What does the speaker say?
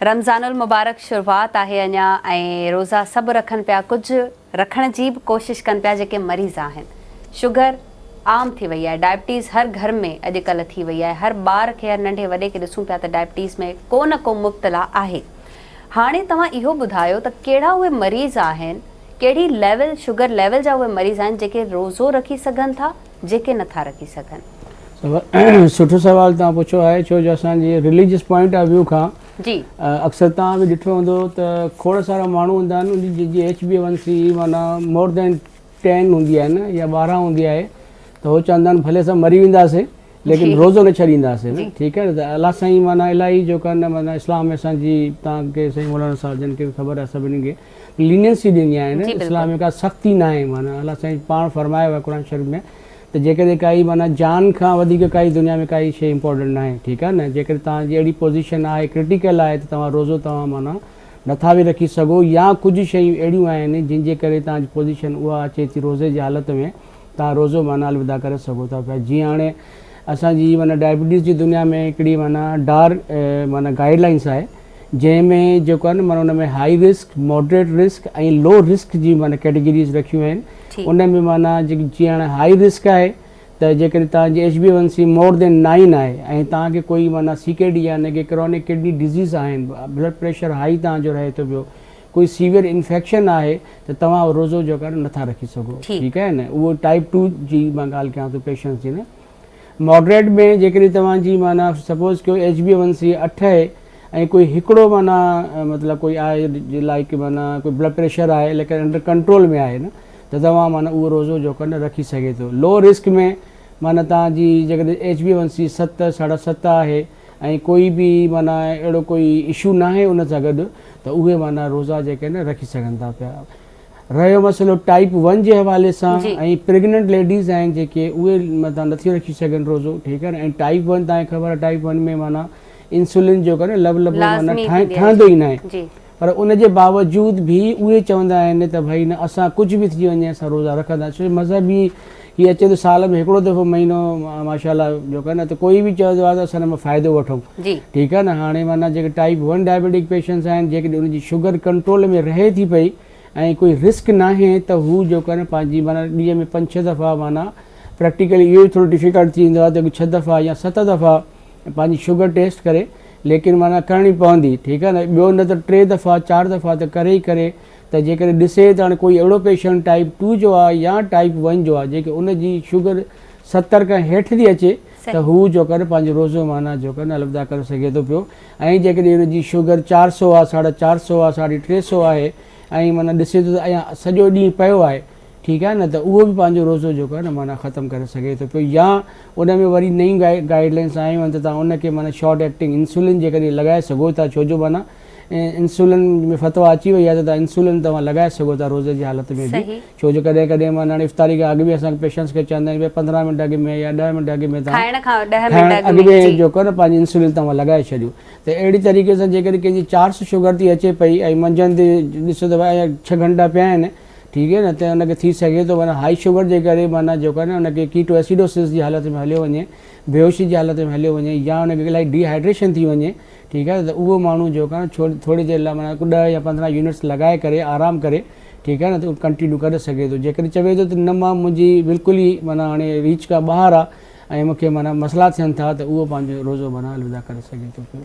رمضان المبارڪ شروعات آهي اڃا ۽ روزا سڀ رکن پيا ڪجهه رکڻ جي به ڪوشش ڪن پيا جيڪي مريض آهن شگر عام ٿي وئي آهي ڊائبٽيز هر گهر ۾ اڄ ڪلهه ٿي وئي آهي هر ٻار کي هر ننڍي وڏي کي ڏسون پيا ته ڊائبٽيز ۾ ڪو نه ڪو مبتلا آهي هاڻي توهان اهو ٻڌايو ته ڪهڙا اهي مريض آهن ڪهڙي ليول شگر ليول جا اهي مريض آهن جيڪي روزو رکي سگهن ٿا جيڪي نٿا رکي سگهن. سٺو سوال توهان پڇيو آهي ڇو جو اسان جي رليجس پوائنٽ آف ويو کان جي اڪثر توهان به ڏٺو هوندو ته کوڙ سارا ماڻهو هوندا آهن ان جي ايڇ بي ون سي معنيٰ مور دين ٽين هوندي آهي نه يا 12 هوندي آهي ته هو چوندا آهن ڀلي اسان مري وينداسين ليڪن روزو نه ڇڏينداسين نه ٺيڪ آهي ته الله سائين معنيٰ الاهي جو ڪن معنيٰ اسلام ۾ اسان جي توهان کي سائين مولانا صاحب جن کي به خبر آهي سڀني کي لينينسي ڏني آهي نه اسلام ۾ ڪا سختي ناهي معنيٰ الله سائين پاڻ فرمايو آهي قرآن شريف ۾ ته جيڪڏهن ڪائي معنيٰ جان کان وڌيڪ ڪائي دنيا ۾ ڪائي شيء امپورٽنٽ ناهي ٺيڪ آهي نه جيڪڏهن توهان جي اهڙي پوزيشن آهي ڪرٽيڪل آهي ته توهان روزو توهان معنيٰ نٿا به رکي سگهو يا ڪجهه شيون اهڙيون آهن جن جي ڪري توهان جي پوزيشن اها اچي ٿي روزي جي حالت ۾ توهان روزو معنيٰ الوداع ڪري سگهو ٿا پيا جيئن هاڻي اسان جي معنيٰ ڊائبٽيز جي دنيا ۾ هڪڙي معنيٰ ڊار معنيٰ گائيڊ لائنس آهي جنهن ۾ جيڪو آهي نه معنيٰ ان ۾ هائي رسڪ، ماڊريٽ رسڪ ۽ لو رسڪ جي معنيٰ ڪيٽيگريز رکيون آهن ان ۾ معنيٰ جيڪي جيئن هاڻي هائي رسڪ آهي ته جيڪڏهن توهان جي H B one C more than nine آهي ۽ توهان کي ڪوئي معنيٰ سي ڪي ڊي يعني ڪي ڪرونڪ ڪڊني ڊزيز آهن بلڊ پريشر هائي توهان جو رهي ٿو پيو ڪوئي سيويئر انفيڪشن آهي ته توهان روزو جيڪو آهي نٿا رکي سگهو ٺيڪ آهي نه اهو ٽائپ ٽو جي مان ڳالهه ڪيان ٿو پيشنٽس جي نه ماڊريٽ ۾ جيڪڏهن توهان جي معنيٰ سپوز ڪيو ايڇ بي ون سي اٺ آهي ۽ ڪوئي هڪڙو معنيٰ مطلب ڪوئي آهي لائڪ معنيٰ ڪوئي بلڊ پريشر آهي ليڪن انڊر ڪنٽرول ۾ آهي نه ته توهان معنيٰ اهو روزو جو ڪن رکي سگهي ٿو لو رسڪ ۾ معنيٰ توهان جي جيڪڏهن ايڇ بي ون سي ست ساڍا ست آهي ۽ ڪوئي به معنيٰ اهڙو ڪوئي اشو ناهي ان سان گڏ ته اهي معنيٰ روزا جيڪي آهن رکي سگهن ٿا پيا رهيو مسئلو ٽائيپ ون جي حوالي سان ۽ پريگننٽ ليڊيز آهن جيڪي اهي متان نٿيون رکي سگهن روزو ٺيڪ آهي نه ۽ ٽائيپ ون تان کي خبر آهي ٽائيپ ون ۾ معنيٰ انسولين جو ڪري لب لب معنيٰ ٺهندو ئي ناهي پر ان جي باوجود به اهي چوندا آهن ته ڀئي نه اسان ڪجهه به ٿي وڃي اسان روزا رکندا ڇو مذهبي هي اچي ٿو سال ۾ هڪڙو دفعو مهينو ماشاء الله جو ڪري نه ته ڪوئي به چوندو آهي ته اسان ان مان فائدو وٺون ٺيڪ آهي نه هاڻي معنيٰ جيڪي ٽائيپ ون ڊائبيٽڪ پيشنٽس آهن جيڪڏهن ان جي شگر ڪنٽرول ۾ رهي ٿي پئي ۽ ڪوئي رسڪ ناهي ته هو جيڪو آهي نه پنهنجي معنيٰ ڏينهن ۾ پنج ڇهه دفعا معنيٰ پريڪٽيڪلي اهو به ٿورو ڊفيڪلٽ ٿي ويندو آهي ته ڇهه دفعا يا ست دفعا پنهنجي شگر ٽيسٽ ڪري ليڪن معنيٰ ڪرڻي پوندي ٺيڪ آهي نه ٻيو نه ته ٽي دفعا چار دفعا ته ڪري ئي ڪري ته جيڪڏهن ڏسي ته هاڻي ڪوئي اهڙو پيشنٽ ٽائيپ ٽو جو آهي يا ٽائيپ ون جو آهي جيڪي ان جي شگر 70 کان هيٺ ٿي اچي ته هو جو ڪر پنهنجو روزو معنيٰ جو ڪر الوداع ڪري سگهي ٿو پيو ۽ جيڪڏهن ان جي شگر چار سو آهي ساڍا چار سو آهي ساڍي ٽي سو آهي ۽ معنيٰ ڏسي ٿو ته اڃا سڄو ڏينهن پيو آهي ٺيڪ آهي نه ته اهو به پنهنجو روزو جيڪو آهي نه معنيٰ ختم ڪري سگهي ٿو پيو يا ان ۾ وري نيون گائيڊ لائنس آيون آهن ته توهان ان کي معنيٰ شارٽ ايڪٽنگ انسولين جيڪڏهن لڳائي سگهو ٿا ڇو جو معنيٰ انسولين ۾ فتويٰ اچي وئي آهي ته توهان انسولين توهان لڳائي سگهو ٿا روزي جي حالت ۾ به ڇو جو ڪڏهن ڪڏهن معنيٰ هاڻي افطاري کان اڳ به اسان پيشنٽس کي چوندا آهيون ڀئي 15 منٽ اڳ ۾ يا 10 منٽ اڳ ۾ توهان کائڻ کان 10 منٽ اڳ ۾ جيڪو آهي نه پنهنجي انسولين توهان لڳائي ڇڏيو ته اهڙي طريقي سان جيڪڏهن ڪنهن جي 400 شگر ٿي اچي پئي ۽ منجهند ڏسو ته ڀئي 6 گهنٽا پيا آهن ٺيڪ آهي نه ته ان کي ٿي سگهي ٿو معنيٰ هائي شگر جي ڪري معنيٰ جيڪو آهي نه ان کي ڪيٽو ايسيڊوسس جي حالت ۾ هليو وڃي بيهوشي جي حالت ۾ هليو وڃي يا ان کي الاهي ڊي هائيڊريشن ٿي وڃي ٺيڪ آهي ته اهو ماڻهو جيڪو آهي نه ٿوري دير لاء معنيٰ 10 يا 15 يونٽس لڳائي ڪري آرام ڪري ٺيڪ آهي نه ته ڪنٽينيو ڪري سگهي ٿو جيڪڏهن چوي ٿو ته نه مان منهنجي بلڪل ئي معنيٰ هاڻي ريچ کان ٻاهر آهي ۽ مون کي معنيٰ مسئلا ٿين ٿا ته اهو پنهنجو روزو معنيٰ الوداع ڪري سگهي ٿو پيو.